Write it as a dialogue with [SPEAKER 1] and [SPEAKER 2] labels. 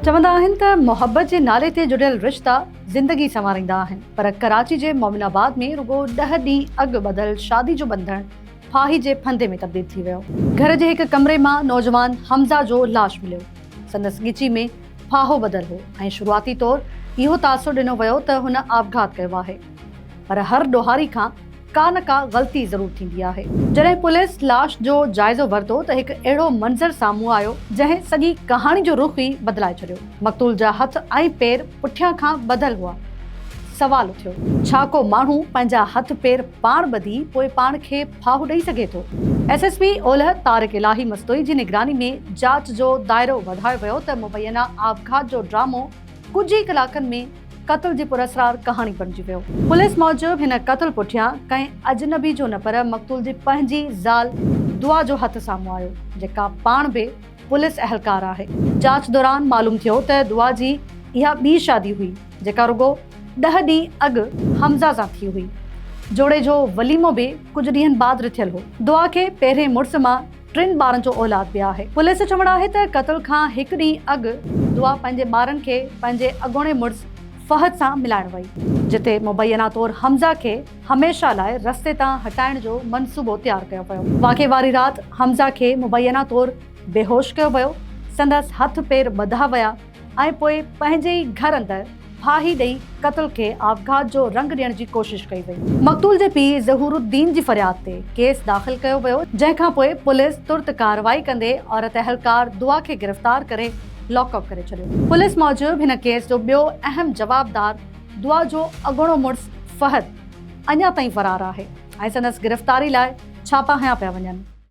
[SPEAKER 1] چوندا آهن ته محبت جي نالي تي جڙيل رشتا زندگي سنواريندا آهن پر ڪراچي جي مومن آباد ۾ رڳو ڏهه ڏينهن اڳ ٻڌل شادي جو ٻنڌڻ ڦاهي جي ڦندي ۾ تبديل ٿي ويو. گهر جي هڪ ڪمري مان نوجوان حمزه جو لاش مليو. سندس ڳچي ۾ ڦاهو ٻڌل هو ۽ شروعاتي طور اهو تاثر ڏنو ويو ته هن آپگهات ڪيو آهي پر هر ڏوهاري کان ڪا نه ڪا غلطي ضرور ٿيندي آهي. جڏهن پوليس لاش جو جائزو ورتو ته هڪ اهڙو منظر سامهون آيو جنهن سڄي ڪهاڻي جو رخ ئي بدلائي ڇڏيو. مقتول جا هٿ ۽ پير پٺيان کان ٻڌل هئا. سوال اٿيو. ڇا ڪو ماڻهو پنهنجا هٿ پير پاڻ ٻڌي پوء پاڻ کي ڦاهو ڏئي سگهي ٿو؟ ايس ايس پي اولهه طارق الاهي مستوئي جي نگراني ۾ جاچ جو دائرو وڌايو ويو ته مبينا آپگهات جو ڊرامو ڪجهه ئي ڪلاڪن ۾ قتل جي پراسرار ڪهاڻي بڻجي ويو. پوليس موجب هن قتل پٺيان ڪنهن اجنبي جو نه پر مقتول جي پنهنجي زال دعا جو هٿ سامهون آيو، جيڪا پاڻ به پوليس اهلڪار آهي. جاچ دوران معلوم ٿيو ته دعا جي اها ٻي شادي هئي، جيڪا رڳو ڏهه ڏينهن اڳ حمزه سان ٿي هئي. جوڙي جو وليمو به ڪجهه ڏينهن بعد رٿيل هو. دعا کي پهرين مڙس مان ٽن ٻارن جو اولاد به آهي. پوليس جو چوڻ آهي ته قتل کان هڪ ڏينهن اڳ دعا پنهنجي ٻارن کي پنهنجي اڳوڻي مڙس فهد سان ملائڻ وئي، جتي مبينا طور حمزه کي هميشه لاء رستي تان هٽائڻ جو منصوبو تيار ڪيو ويو. واقعي واري رات حمزه کي مبينا طور بيهوش ڪيو ويو، سندس هٿ پير ٻڌا ويا ۽ پوء پنهنجي ئي گهر اندر ڦاهي ڏئي قتل کي آپگهات جو رنگ ڏيڻ جي ڪوشش ڪئي وئي. مقتول جي پيء ظهور الدين جي فرياد تي ڪيس داخل ڪيو ويو، جنهن کان پوء پوليس ترت ڪارروائي ڪندي عورت اهلڪار دعا کي گرفتار ڪري لاڪ اپ ڪري ڇڏيو. پوليس موجب هن ڪيس جو ٻيو اهم جوابدار دعا جو اڳوڻو مڙس فهد اڃا تائين فرار آهي ۽ سندس گرفتاري لاء ڇاپا هنيا پيا وڃن.